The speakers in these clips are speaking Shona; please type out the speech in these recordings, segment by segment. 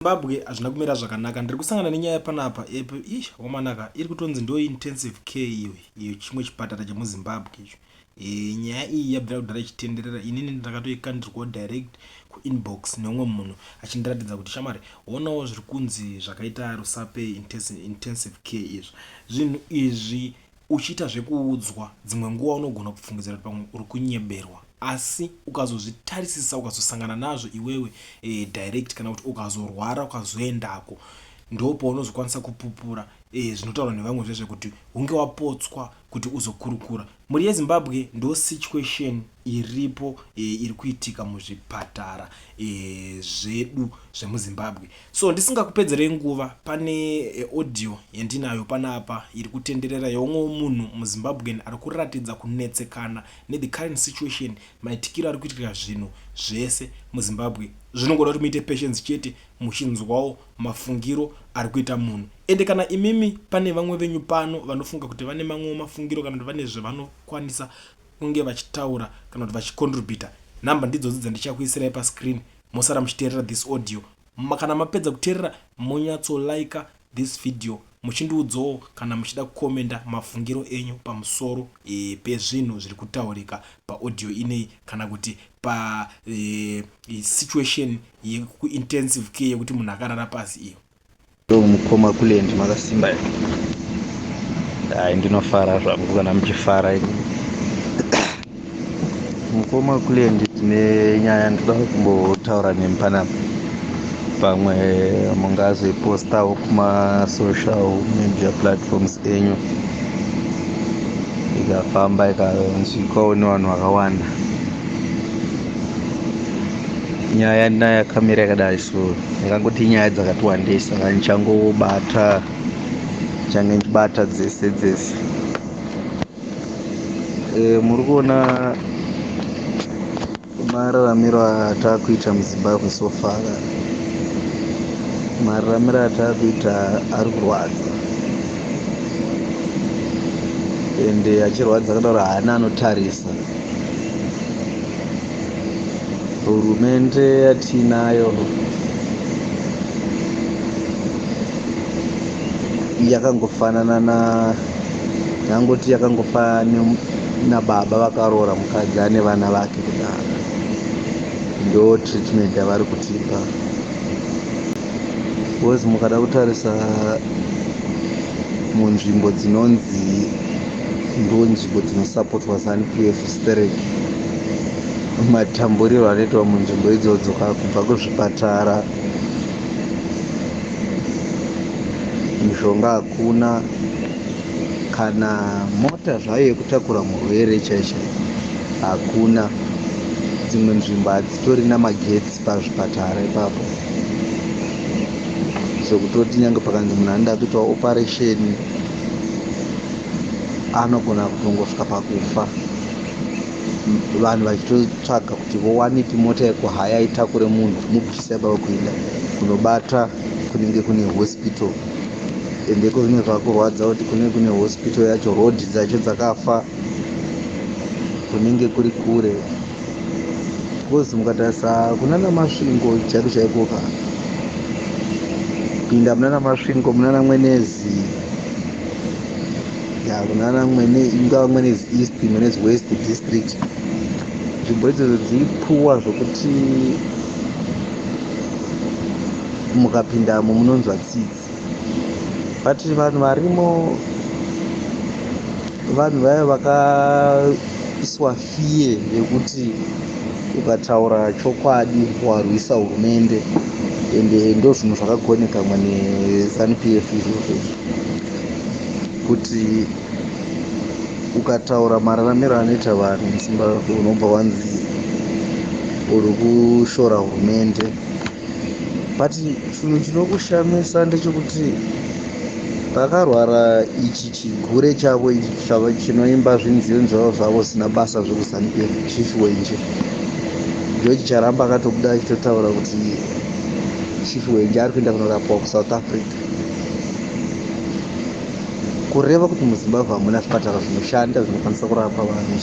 Zimbabwe hazvina kumira zvakanaka. Ndiri kusangana nenyaya panapa ish wamanaka iri kutonzi ndo intensive care iyo iyo chimwe chipatara chemuZimbabwe icho. Nyaya iyi yabvira kudhara ichitenderera, inini ndakatoikandirwawo direct kuinbox neumwe munhu achindiratidza kuti shamwari onawo zviri kunzi zvakaita Rusape intensive care izvi. Zvinhu izvi uchiita zvekuudzwa dzimwe nguva unogona kufungidzira kuti pamwe uri kunyeberwa asi ukazozvitarisisa ukazosangana nazvo iwewe direct kana kuti ukazorwara ukazoendako ndopaunozokwanisa kupupura zvinotaurwa nevamwe zvezve kuti hunge wapotswa kuti uzokurukura. Mhuri yeZimbabwe ndo situation iripo iri kuitika muzvipatara zvedu zvemuZimbabwe. So ndisingakupedzerei nguva pane audio yandinayo panapa iri kutenderera yeumwe munhu muZimbabwean ari kuratidza kunetsekana nethe current situation, maitikiro ari kuitika zvinhu zvese muZimbabwe. Zvinongoda kuti muite patience chete muchinzwawo mafungiro ari kuita munhu. Ende kana imimi pane vamwe venyu pano vanofunga kuti vane mamwewo mafungiro kana kuti vane zvavanokwanisa kunge vachitaura kana kuti vachicontributa, nhamba ndidzodzi dzandichakuisirai pascreen, mosara muchiteerera this audio. Kana mapedza kuteerera monyatsolaika this video muchindiudzawo kana muchida kukomenda mafungiro enyu pamusoro pezvinhu zviri kutaurika paaudio ineyi kana kuti pa situation yekuintensive care yekuti munhu akarara pasi iyo. Mukoma Kulend makasimba here? Hai, ndinofara zvangu kana muchifara ini. Mukoma Kulend, tine nyaya ndoda kumbotaura nemi panapa. Pamwe mungazoipostawo kuma social media platforms enyu ikafamba ikanzwikwawo nevanhu vakawanda. Nyaya ndinayo yakamira yakadai so, ndingangoti inyaya dzakati wandei, saka ndichangobata, ndichange ndichibata dzese dzese. Muri kuona mararamiro atakuita muZimbabwe so far, mararamiro atakuita ari kurwadza, ende achirwadza kudaro haana anotarisa. Hurumende yatinayo yakangofanana na ndangoti yakangofanana nababa vakaroora mukadzi ane vana vake kudaro, ndo treatment yavari kutipa. Because mukada kutarisa munzvimbo dzinonzi ndo nzvimbo dzinosapotwa ZANU PF sterek, matamburiro anoitwa munzvimbo idzodzo kubva kuzvipatara, mishonga hakuna, kana mota zvayo yekutakura murwere chaicho hakuna. Dzimwe nzvimbo hadzitorina magetsi pazvipatara ipapo, zvekutoti nyange pakanzi munhu anoda kuitwa operation anogona kutongosvika pakufa, vanhu vachitotsvaga kuti vowanepi mota yekuhaya itakure munhu kumubvisa ipapo kuenda kunobata kunenge kune hospital. Ende iko zvino zvakurwadza kuti kunenge kune hospital yacho road dzacho dzakafa, kunenge kuri kure. Because mukatarisa kunana Masvingo chaiko chaiko ka, kupinda munana Masvingo munana Mwenezi, ya kunana Mwene, ingava Mwenezi East, Mwenezi West district, nzvimbo idzodzo dzipuwa zvokuti mukapindamo munonzwa tsitsi. But vanhu varimo, vanhu vaya vakaiswa fear yekuti ukataura chokwadi warwisa hurumende, ende ndo zvinhu zvakagonekamwa neZANU PF izvozvo, kuti ukataura mararamiro anoita vanhu muZimbabwe unobva wanzi uri kushora hurumende. But chinhu chinokushamisa ndechekuti pakarwara ichi chigure chavo ichi chinoimba zvinziyo zvavo zvavo zvisina basa zvekuZANU PF, Chief Wenje, George Charamba akatobuda achitotaura kuti Chief Wenje ari kuenda kunorapwa kuSouth Africa, kureva kuti muZimbabwe hamuna zvipatara zvinoshanda zvinokwanisa kurapa vanhu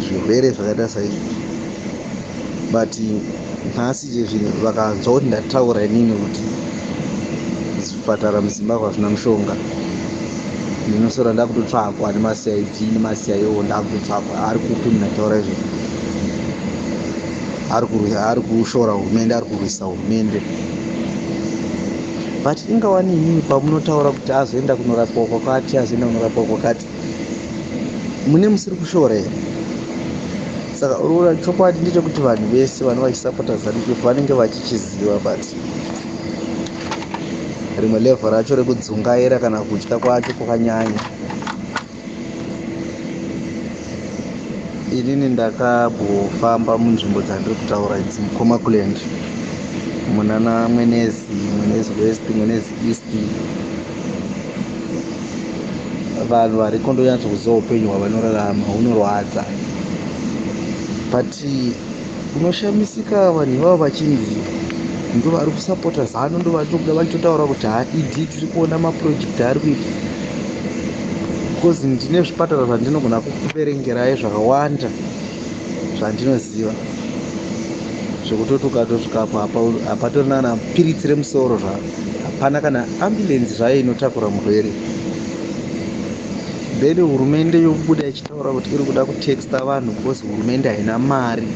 zvirwere zvakaita saizvozvo. But Nhasi chezvino vakanzwa kuti ndataura inini kuti zvipatara muZimbabwe hazvina mushonga, ndinosora ndakutotsvakwa nemaCID nemaCIO, ndakutotsvakwa. Ari kupi munhu ataura izvozvo? Ari kushora hurumende, ari kurwisa hurumende. But ingawani inini pamunotaura kuti azoenda kunorapwa kwakati, azoenda kunorapwa kwakati, mune musiri kushora here? Saka urikuona, chokwadi ndechekuti vanhu vese vanenge vachisapota ZANU-PF vanenge vachichiziva, but rimwe level racho rekudzungaira kana kutya kwacho kwakanyanya. Inini ndakambofamba munzvimbo dzandiri kutaura idzi, muComaculand, munana Mwenezi, Mwenezi West, Mwenezi East. Vanhu variko ndonyatsokuziva upenyu hwavanorarama hunorwadza, but unoshamisika vanhu ivavo vachinzi ndo vari kusapota ZANU, ndo vachitobuda vachitotaura kuti ha, ED tiri kuona maproject ari kuita. Because ndine zvipatara zvandinogona kukuverengerai zvakawanda zvandinoziva, zvekutoti ukatosvikapo hapatorina kana piritsi remusoro zvaro, hapana kana ambulenzi zvayo inotakura murwere. Then hurumende yobuda ichitaura kuti iri kuda kutaxa vanhu because hurumende haina mari,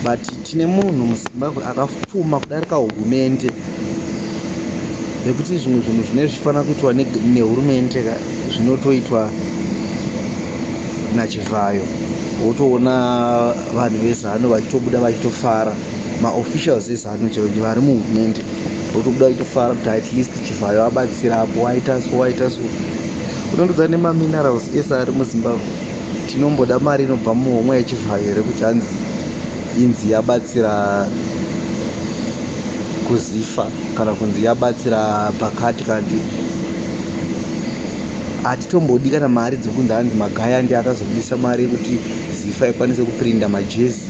but tine munhu muZimbabwe akapfuma kudarika hurumende, nekuti zvimwe zvinhu zvinenge zvichifanira kuitwa nehurumende zvinotoitwa naChivhayo. Wotoona vanhu veZANU vachitobuda vachitofara, maofficials eZANU chaivo vari muhurumende votobuda vachitofara kuti at least Chivhayo abatsirapo, waita so, waita so. Unondodza nemaminerals ese ari muZimbabwe, tinomboda mari inobva muhomwe yeChivhayo here kuti hanzi inzi yabatsira kuZIFA kana kunzi yabatsira pakati? Kandi hatitombodi kana mari dzekunzi hanzi Magaya ndi akazobudisa mari yekuti ZIFA ikwanise kuprinda majezi,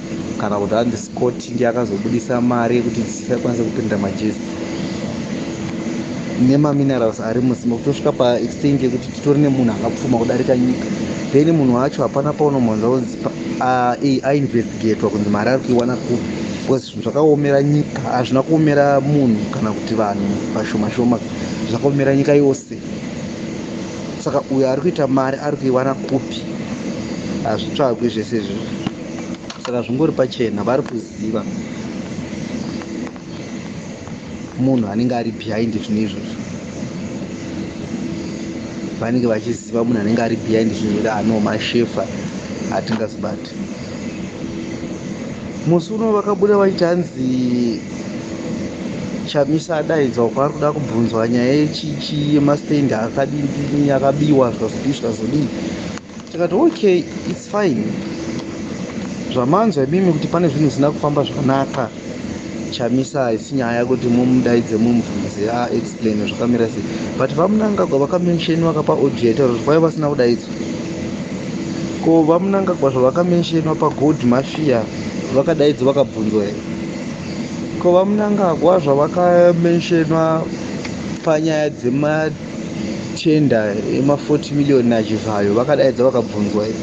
kana kuti hanzi Scott ndi akazobudisa mari yekuti ZIFA ikwanise kuprinda majezi. Nemaminerals ari muZimbabwe, kutosvika paextent yekuti titori nemunhu akapfuma kudarika nyika, then munhu wacho hapana paunomhonza kunzi ainvestigatwa kunzi mari ari kuiwana kupi, because zvinhu zvakaomera nyika hazvina kuomera munhu kana kuti vanhu vashoma shoma, zvakaomera nyika yose. Saka uyo ari kuita mari ari kuiwana kupi? Hazvitsvagwi zvese izvozvo. Saka zvingori pachena, vari kuziva munhu anenge ari behind zvinhu izvozvo. Vanenge vachiziva munhu anenge ari behind zvinhu kuti ano mashefa hatingazobati. Musi uno vakabuda vachiti hanzi Chamisa adaidzwa kwaari kuda kubvunzwa nyaya yechichi yemastendi akadini akabiwa, zvikazodii zvikazodii. Tikati okay, it's fine, zvamanzwa imimi kuti pane zvinhu zvisina kufamba zvakanaka. Chamisa haisi nyaya yekuti mumudaidze mumubvunze aexplain zvakamira sei, but VaMunangagwa vakamentionwa kapa audio yaitaura kuti kwaiva vasina kudaidzwa. Ko VaMunangagwa zvavakamentionwa pagold mafia, vakadaidzwa vakabvunzwa here? Ko VaMunangagwa zvavakamentionwa panyaya dzematenda ema40 million naChivhayo, vakadaidza vakabvunzwa here?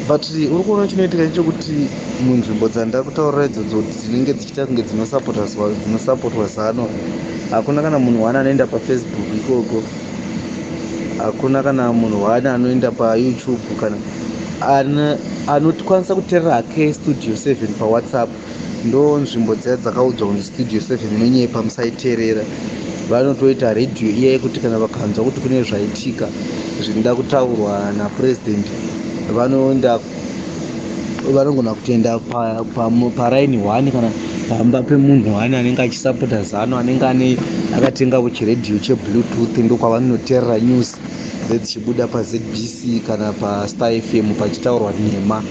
But uri kuona chinoitika ndechekuti munzvimbo dzandakutaurira idzodzo dzinenge dzichiita kunge dzinosapotwa ZANU, hakuna kana munhu one anoenda paFacebook ikoko, hakuna kana munhu one anoenda paYouTube kana anokwanisa kuteerera hake Studio 7 paWhatsApp. Ndo nzvimbo dziya dzakaudzwa kunzi Studio 7 inonyepa, musaiteerera. Vanotoita redhiyo iya yekuti kana vakanzwa kuti kune zvaitika zvinoda kutaurwa napurezidendi, vanoenda, vanogona kutoenda paraini 1 kana pamba pemunhu one anenge achisapota ZANU, anenge ane akatengawo chiredhiyo cheBluetooth. Ndokwavanoteerera news dzedzichibuda paZBC kana paStar FM pachitaurwa nhema,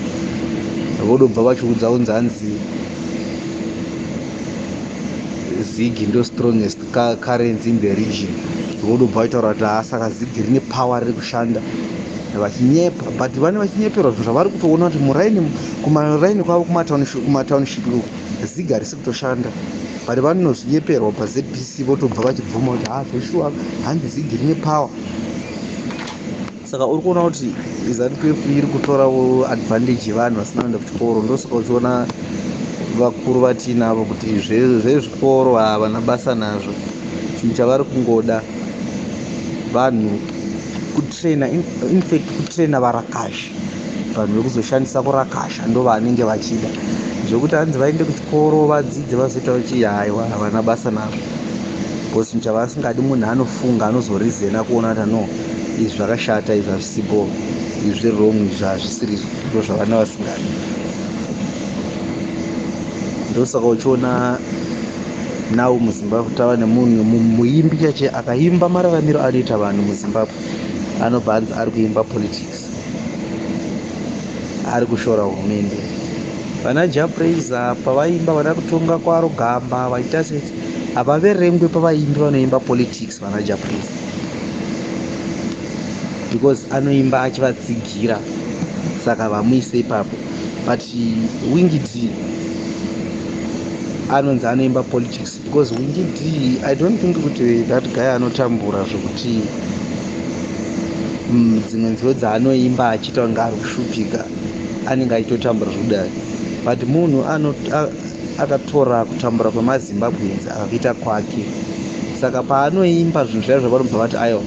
vodobva vachiudza kunzi hanzi ZiG ndo strongest currency in the region. Vodobva vachitaura kuti ha, saka ZiG rine power, riri kushanda, vachinyepa. But vane vachinyeperwa zvinhu zvavari kutoona kuti muraini, kumaraini kwavo, kumatownship uku ZiG harisi kutoshanda, but vanozvinyeperwa paZBC, votobva vachibvuma kuti ha, zveshuwa, hanzi ZiG rine power. Saka uri kuona kuti ZANU-PF iri kutorawo advantage yevanhu vasina kuenda kuchikoro. Ndosaka uchiona vakuru vatiinavo kuti zvezvikoro havana basa nazvo. Chinhu chavari kungoda vanhu kutraina, infact kutraina varakashi, vanhu vekuzoshandisa kurakasha ndo vanenge vachida. Zvekuti hanzi vaende kuchikoro vadzidze vazoita vachi, haiwa, havana basa nazvo, because chinhu chavasingadi munhu anofunga, anozorizena kuona kuti no, izvi zvakashata, izvi hazvisipo, izvi zviri wrong, izvi hazvisirizvo. Ndo zvavana vasingadi. Ndosaka uchiona now muZimbabwe tava nemunhu muimbi chache akaimba mararamiro anoita vanhu muZimbabwe, anobva anzi ari kuimba politics, ari kushora hurumende. Vana Jah Prayzah pavaimba vana kutonga kwaro gamba vaita sei, havaverengwe pavaimbi vanoimba politics vana Jah Prayzah, because anoimba achivatsigira, saka vamuise ipapo. But Winky D anonzi anoimba politics because Winky D, I don't think kuti that guy anotambura zvokuti dzimwe nziyo dzaanoimba achiita kunge ari kushupika anenge achitotambura zvekudai. But munhu akatora kutambura kwemaZimbabweans akakuita kwake, saka paanoimba zvinhu zvaizvo vanobva vati aiwa,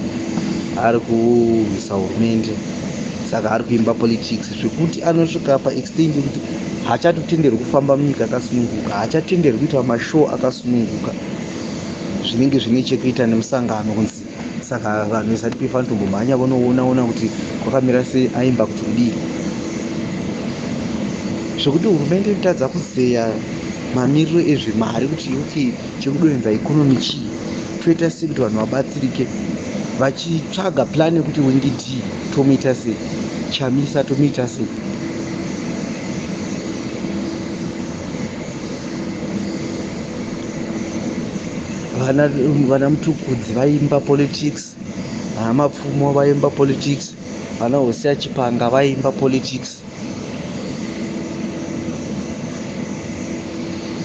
ari kurwisa hurumende, saka ari kuimba politics. Zvekuti anosvika paextent yekuti haachatotenderwi kufamba munyika akasununguka, haachatenderwi kuita mashow akasununguka, zvinenge zvine chekuita nemusangano, kunzi saka vanhu veZANU-PF vanotombomhanya vonoona ona kuti kwakamira sei, aimba kuti kudii, zvekuti hurumende inotadza kuzeya mamiriro ezvemari kuti okay, chekudonhedza economy chii, toita sei kuti vanhu vabatsirike, vachitsvaga plan yekuti Winky D tomuita sei, Chamisa tomuita sei. Vana Mutukudzi vaimba politics, vana Mapfumo vaimba politics, vana Hosea Chipanga vaimba politics,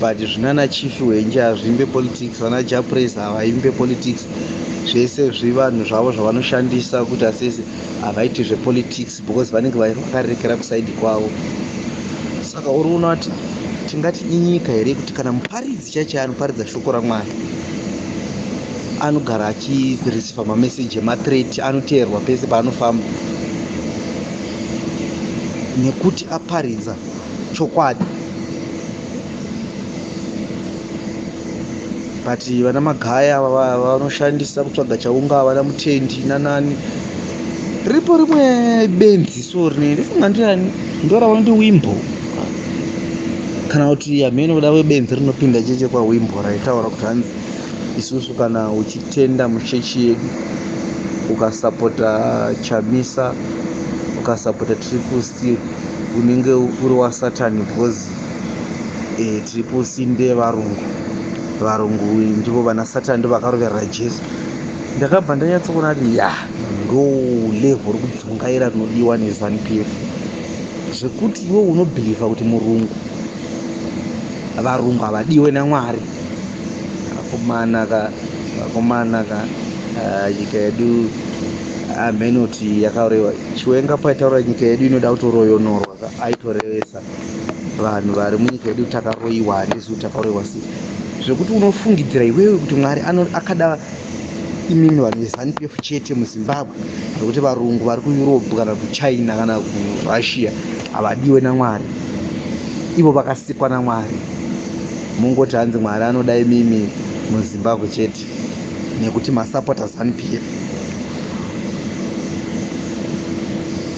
but zvinana Chief Hwenje hazviimbe politics, vana Jah Prayzah havaimbe politics. Zvese zvivanhu zvavo zvavanoshandisa kuti asese havaiti zvepolitics because vanenge vakarerekera kuside kwavo. Saka uri kuona kuti tingati inyika here kuti kana muparidzi chaicho anoparidza shoko raMwari anogara achireceiva mameseji emathreat, anoteerwa pese paanofamba nekuti aparidza chokwadi? But vana Magaya vanoshandisa kutsvaga chaunga, vana Mutendi nanani. Riripo rimwe benzi so rine, ndifunga ndiani, ndoravanoti Wimbo kana kuti hamene kuda webenzi rinopinda cheche kwaWimbo, raitaura kuti hanzi isusu kana uchitenda muchechi yedu, ukasapota Chamisa, ukasapota Triple C, unenge uri wasatani, because Triple C ndevarungu, varungu ndivo vana Satani, ndo vakaroverera Jesu. Ndakabva ndanyatsokuona kuti ya, ndo level rekudzungaira rinodiwa neZANU-PF, zvekuti iwe unobhilivha kuti murungu, varungu havadiwe naMwari. Vakomana ka, vakomana ka, nyika yedu amenoti yakarewa. Chiwenga paitaura nyika yedu inoda kutoroyonorwa, aitorevesa vanhu vari munyika yedu takaroyiwa. Handisi kuti takaroyiwa sei, zvekuti unofungidzira iwewe kuti Mwari akada imimi vanhu veZANU-PF chete muZimbabwe, zvekuti varungu vari kuEurope kana kuChina kana kuRussia havadiwe naMwari, ivo vakasikwa naMwari. Mungoti hanzi Mwari anoda imimi muZimbabwe chete nekuti masapota ZANU-PF.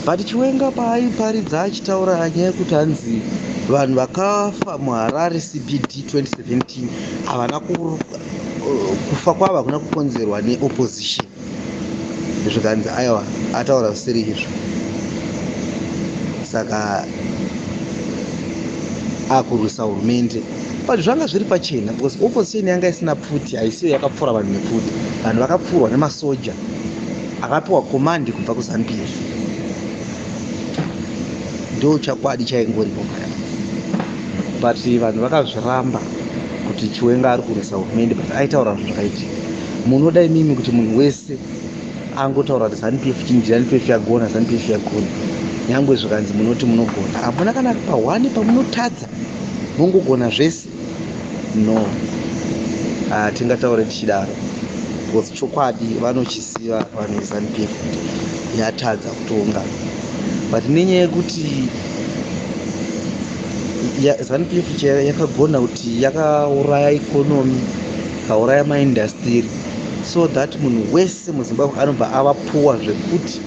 But Chiwenga paaiparidza achitaura nyaya yekuti hanzi vanhu vakafa muHarare CBD 2017 havana kufa kwavo hakuna kukonzerwa neopposition, zvikanzi aiwa, ataura zvisiri izvo, saka akurwisa hurumende. But zvanga zviri pachena because opposition yanga isina pfuti, haisiyo yakapfura vanhu nepfuti. Vanhu vakapfurwa nemasoja akapiwa command kubva kuZANU-PF. Ndo chokwadi chaingoripo paya, but vanhu vakazviramba kuti Chiwenga ari kurwisa hurumende, but aitaura zvinhu zvakaitika. Munoda imimi kuti munhu wese Angotaura kuti ZANU PF chinji, ZANU PF yagona, ZANU PF yagona. Nyangwe zvikanzi munoti munogona, hamuna kana pahwani pamunotadza, mongogona zvese. No, hatingataure tichidaro because chokwadi vanochiziva vanhu veZANU PF kuti yatadza kutonga. But nenyaya yekuti ZANU PF yakagona kuti yakauraya economy, ikauraya maindustry, so that munhu wese muZimbabwe anobva ava poor, zvekuti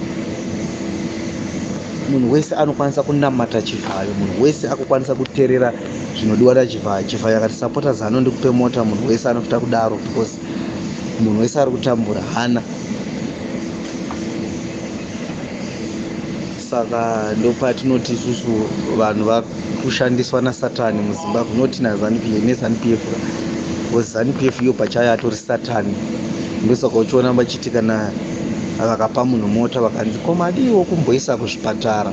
munhu wese anokwanisa kunamata Chivhayo, munhu wese akukwanisa kuteerera zvinodiwa naChivhayo. Chivhayo akati sapota ZANU, ndikupe mota, munhu wese anokuita kudaro because munhu wese ari kutambura hana. Saka ndopatinoti isusu vanhu vakushandiswa nasatani muZimbabwe, noti neZANU PF, because ZANU PF iyo pachayo atori satani. Ndosaka uchiona vachiti kana vakapa munhu mota, vakanzi komadiwo kumboisa kuzvipatara,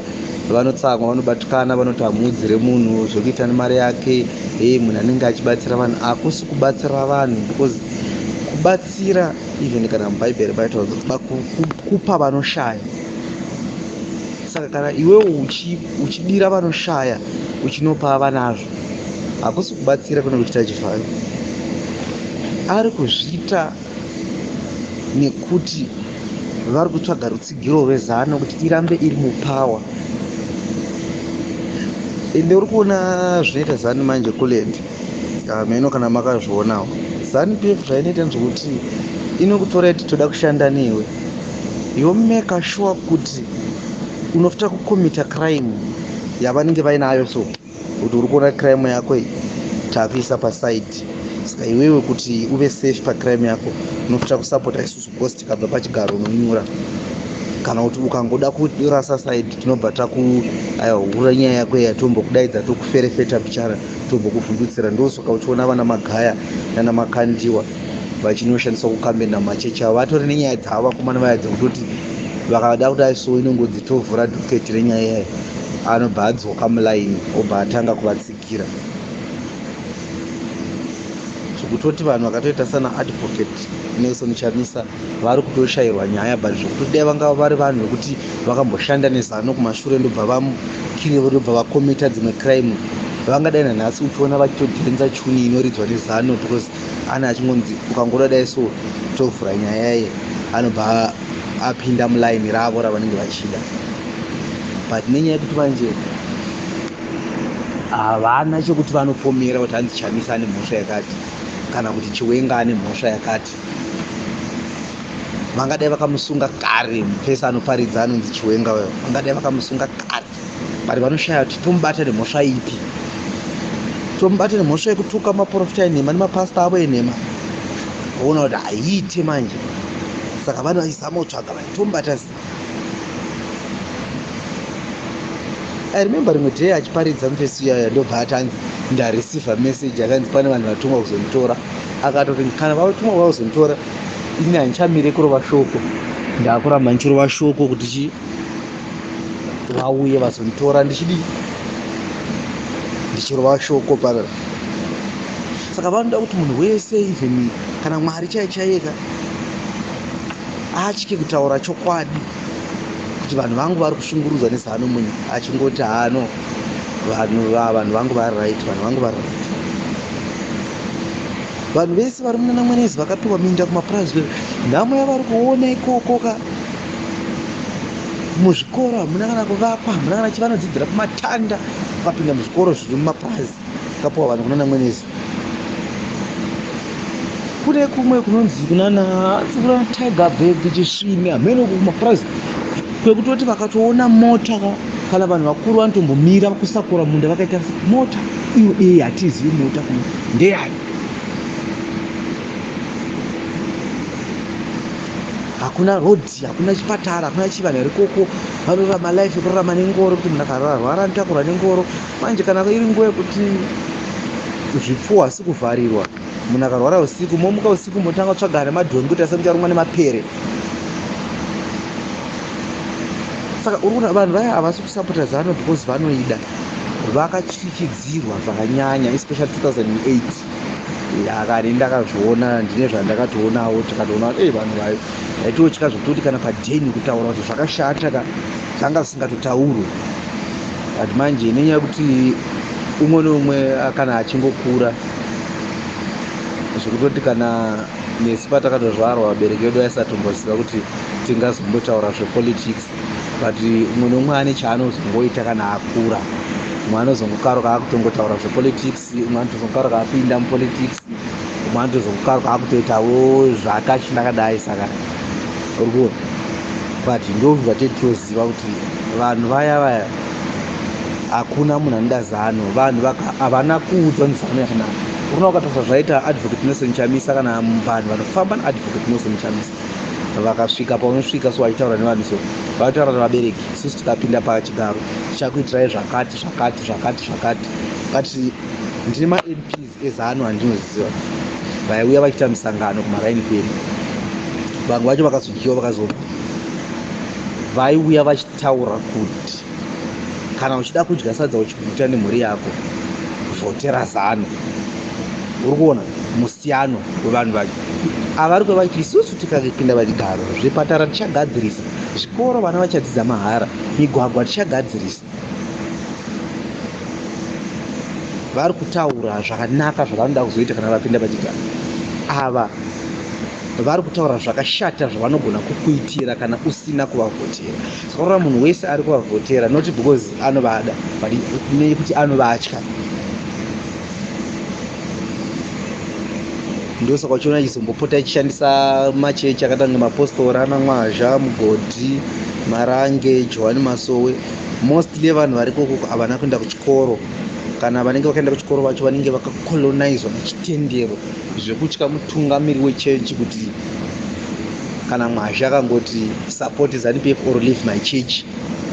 vanotsamwa, vanobatikana, vanoti hamuudzire munhu zvekuita nemari yake. Hei, munhu anenge achibatsira vanhu. Hakusi kubatsira vanhu, because kubatsira, even kana mubhaibheri paitaura kupa vanoshaya. Saka kana iwewo uchidira vanoshaya, uchinopa vanazvo, hakusi kubatsira kune kuchita Chivhayo. Ari kuzviita nekuti vari kutsvaga rutsigiro rweZANU kuti irambe iri mupower. Ende uri kuona zvinoita ZANU manje kuland mheno, kana makazvionawo, ZANU PF zvainoita ndezvekuti inokutora kuti toda kushanda newe, yomake sure kuti unofuta kucommita crime yavanenge vainayo. So kuti uri kuona crime yako iyi, takuisa paside. Saka iwewe kuti uve safe pacrime yako, unofuta kusapota isusu, because tikabva pachigaro unonyura, kana kuti ukangoda kurasa side, tinobva takuhura nyaya yako iya, tombokudaidza, tokuferefeta pichara, tombokuvhundutsira. Ndosaka uchiona vana Magaya nana Makandiwa vachinoshandiswa kukambena machechi avo. Vatori nenyaya dzavo vakomana vaya, dzekutoti vakada kudai so inongodzi tovhura docket renyaya iyayo, anobva adzoka mulaini, obva atanga kuvatsigira. Zvekutoti vanhu vakatoita sana Advocate Nelson Chamisa vari kutoshayirwa nyaya, but zvekuti dai vanga vari vanhu vekuti vakamboshanda neZANU kumashure, ndobva ndobva vacommita dzimwe crime, vangadai nanhasi uchiona vachitodhenza tune inoridzwa neZANU, because ane achingonzi ukangoda dai so tovhura nyaya iye, anobva apinda mulaini ravo ravanenge vachida. But nenyaya yekuti manje havana chekuti vanopomera kuti hanzi Chamisa ane mhosva yakati kana kuti Chiwenga ane mhosva yakati, vangadai vakamusunga kare. Mupesa anoparidza anonzi Chiwenga uyo, vangadai vakamusunga kare, but vanoshaya kuti tomubata nemhosva ipi. Tomubata nemhosva yekutuka maprofita enhema nemapasta avo enhema, oona kuti haiite manje. Saka vanhu vachizama kutsvaga vanhu tomubata sei. I remember rimwe day achiparidza mufesi uyaya, ndobva atanzi ndareceiva message, akanzi pane vanhu vatumwa kuzonditora. Akatoti kana vatumwa kuzonditora, ini handichamire kurova shoko, ndakuramba ndichirova shoko kuti chi vauye vazonditora, ndichidii, ndichirova shoko para. Saka vanoda kuti munhu wese, even kana Mwari chai chaiyeka, atye kutaura chokwadi kuti vanhu vangu vari kushungurudzwa neZANU. Munhu achingoti hano vanhu vangu vari right, vanhu vangu vari right. Vanhu vese vari munana Mwenezi vakapiwa minda kumapurazi, nhamo yavari kuona ikoko ka. Muzvikoro hamuna kana kuvakwa, hamuna kana chivanodzidzira pamatanda. Ukapinda muzvikoro zviri mumapurazi kapiwa vanhu kunana Mwenezi, kune kumwe kunonzi kunana Tiger Bag, Chisvimi, hameno kumapurazi, kwekutoti vakatoona mota kana vanhu vakuru vanotombomira kusakura munda vakaita mota iyo. Ei, hatizivi mota kuno ndeyani. Hakuna rodhi, hakuna chipatara, hakuna chivanhu. Arikoko vanorarama life yekurarama nengoro, kuti munhu akarwara anotakurwa nengoro. Manje kana iri nguva yekuti zvipfuwo hasi kuvharirwa, munhu akarwara usiku, momuka usiku motanga kutsvaga nemadhongi kuti asamucharumwa nemapere. Saka uri kuona vanhu vaya havasi kusapota ZANU because vanoida, vakatyikidzirwa zvakanyanya, especially 2008. Akani ndakazviona, ndine zvandakatoonawo, tikatoona kuti ei, vanhu vayo vaitotya zvekutoti kana padheni kutaura kuti zvakashata ka zvanga zvisingatotaurwe. But manje nenyaya yekuti umwe neumwe kana achingokura, zvekutoti kana nesu patakatozvarwa vabereki vedu vaisatomboziva kuti tingazombotaura zvepolitics, but umwe neumwe ane chaanozongoita kana akura. Umwe anozongokaruka akutongotaura zvepolitics, umwe anotozokaruka apinda mupolitics, umwe anotozokaruka akutoitawo zvakachindakadai. Saka uri kuona, but ndo zvatitoziva kuti vanhu vaya vaya, hakuna munhu anoda Zano. Vanhu havana kuudzwa nzano yakanaka. Urina ukatarisa zvaita Advocate Nelson Chamisa, kana vanhu vanofamba naAdvocate Nelson Chamisa vakasvika paunosvika so vachitaura nevanhu, so vataura nevabereki, isusu tikapinda pachigaro tichakuitirai zvakati zvakati zvakati zvakati. But ndine maMPs eZano andinoziva vaiuya vachiita misangano kumaraini kwedu. Vamwe vacho vakazodyiwa, vakazobva. Vaiuya vachitaura kuti kana uchida kudya sadza uchiguta nemhuri yako, vhotera Zano. Uri kuona musiyano wevanhu vacho avari kwevachiti isusu tikapinda pachigaro, zvipatara tichagadzirisa, zvikoro vana vachadzidza mahara, migwagwa tichagadzirisa. Vari kutaura zvakanaka zvavanoda kuzoita kana vapinda pachigaro. Ava vari kutaura zvakashata zvavanogona kukuitira kana usina kuvavhotera. Saka kureva munhu wese ari kuvavhotera not because anovada, but nekuti anovatya. Ndosaka uchiona ichizombopota ichishandisa machechi akaita kunge mapostori ana Mwazha, Mugodhi, Marange, Johani Masowe. Mostly vanhu vari ikoko havana kuenda kuchikoro, kana vanenge vakaenda kuchikoro vacho vanenge vakacolonizwa nechitendero zvekutya mutungamiri wechechi, kuti kana Mwazha akangoti support ZANU PF or leave my church,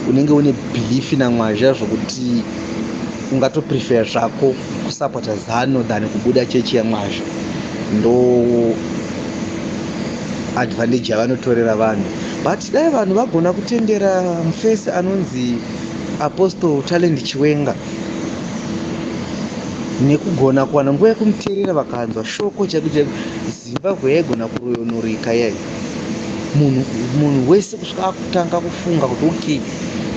unenge une belief naMwazha zvokuti ungatoprefer zvako kusapota Zano than kubuda chechi yaMwazha. Ndo advantage yavanotorera vanhu. But dai vanhu vagona kutendera mufesi anonzi Apostle Talent Chiwenga nekugona kuwana nguva yekumuteerera, vakanzwa shoko chaiko chaiko, Zimbabwe yaigona kuroyonurika iyai. Munhu wese kusvika akutanga kufunga kuti okay,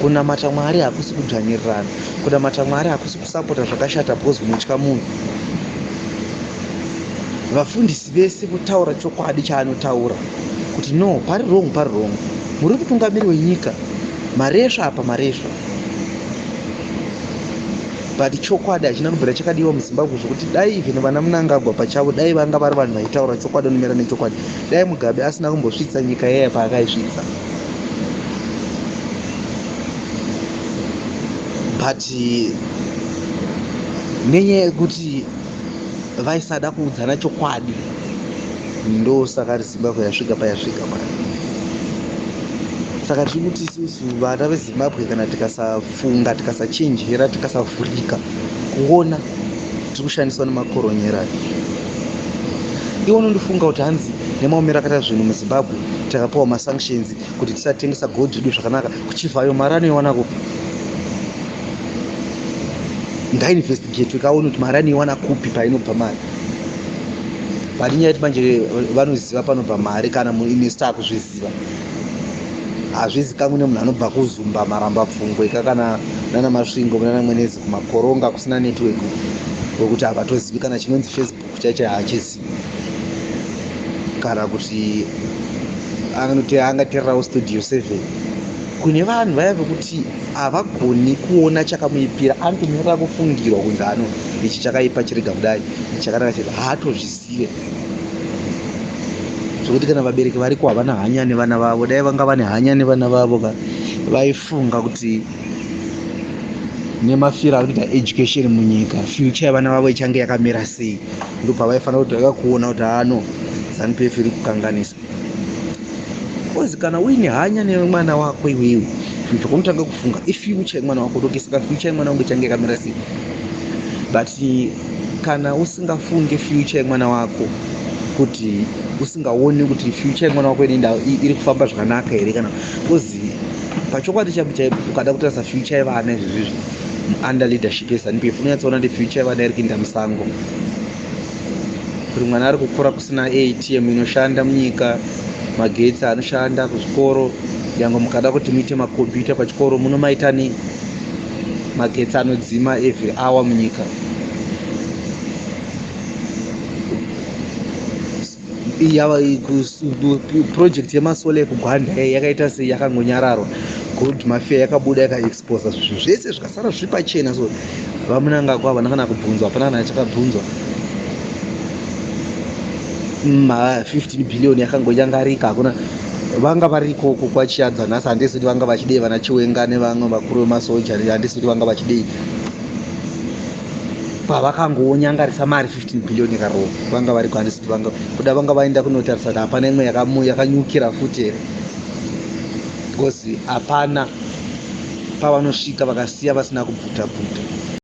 kunamata Mwari hakusi kudzvanyirirana, kunamata Mwari hakusi kusapota zvakashata because unotya munhu. Vafundisi vese kutaura chokwadi chaanotaura kuti no, pari wrong, pari wrong, muri mutungamiri wenyika, maresva apa, maresva. But chokwadi hachina kubvira chakadiwa muZimbabwe, zvokuti dai even vana Munangagwa pachavo dai vanga vari vanhu vaitaura chokwadi, vanomira nechokwadi, dai Mugabe asina kumbosvitsa nyika yaya paakaisvitsa. But nenyaya yekuti vaisada kuudzana chokwadi, ndosaka Zimbabwe yasvika payasvika mani. Saka tiri kuti isusu vana veZimbabwe, kana tikasafunga, tikasachenjera, tikasavhurika kuona, tiri kushandiswa nemakoronyera. Iwe unondifunga kuti hanzi nemaomero akaita zvinhu muZimbabwe, takapiwa masanctions kuti tisatengesa gold redu zvakanaka. Kuchivhayo mari anoiwana kupi? Ngainvestigate kaone kuti mari anoiwana kupi, painobva mari. But inyaya yekuti manje vanoziva panobva mari, kana muinvestor akuzviziva. Hazvizikamwi nemunhu anobva kuzumba maramba pfungwe kakana nana Masvingo, nana Mwenezi, kumakoronga kusina network, wekuti havatozivi kana chinonzi Facebook chaicho haachizivi, kana kuti angateererawo Studio 7. Kune vanhu vaya vekuti havagoni kuona chakamuipira, anotomirira kufungirwa kunzi ano ichi chakaipa, chirega kudai, ichi chakanaka chirega, haatozvizive. Zvokuti kana vabereki variko havana hanya nevana vavo. Dai vanga vane hanya nevana vavo ka, vaifunga kuti nemafiro ari kuita education munyika, future yevana vavo ichange yakamira sei. Ndopavaifanira kuti vakakuona kuti ano ZANU PF iri kukanganisa. Because kana uine hanya nemwana wako iwewe, zvinhu zvaunotanga kufunga ifuture yemwana wako. Okay, saka future yemwana wangu ichange yakamira sei? But kana usingafunge future yemwana wako, kuti usingaoni kuti future yemwana wako inoenda iri kufamba zvakanaka here, kana because pachokwadi chaipo chaipo ukada kutarisa future yevana izvozvizvi under leadership yeZANU PF, unonyatsoona kuti future yevana iri kuenda musango. Kuti mwana ari kukura kusina ATM inoshanda munyika, magetsi anoshanda kuzvikoro, nyange mukada kuti muite makombiyuta pachikoro munomaita nei? Magetsi anodzima every hour munyika. Project yemasola ekugwanda yakaita sei yakangonyararwa. Gold Mafia yakabuda yakaexposa zvinhu zvese zvikasara zviri pachena. So VaMnangagwa havana kana kubvunzwa, hapana kana chakabvunzwa. Ma 15 billion yakangonyangarika, hakuna. Vanga vari ikoko kwaChiadza nhasi, handisi kuti vanga vachidei vana Chiwenga nevamwe vakuru vemasoja, handisi kuti vanga vachidei pavakangonyangarisa mari 15 billion ikarova. Vanga variko, handisi kuti vanga kuda vanga vaenda kunotarisa kuti hapana imwe yakanyukira futi here, because hapana pavanosvika vakasiya vasina kubvuta bvuta.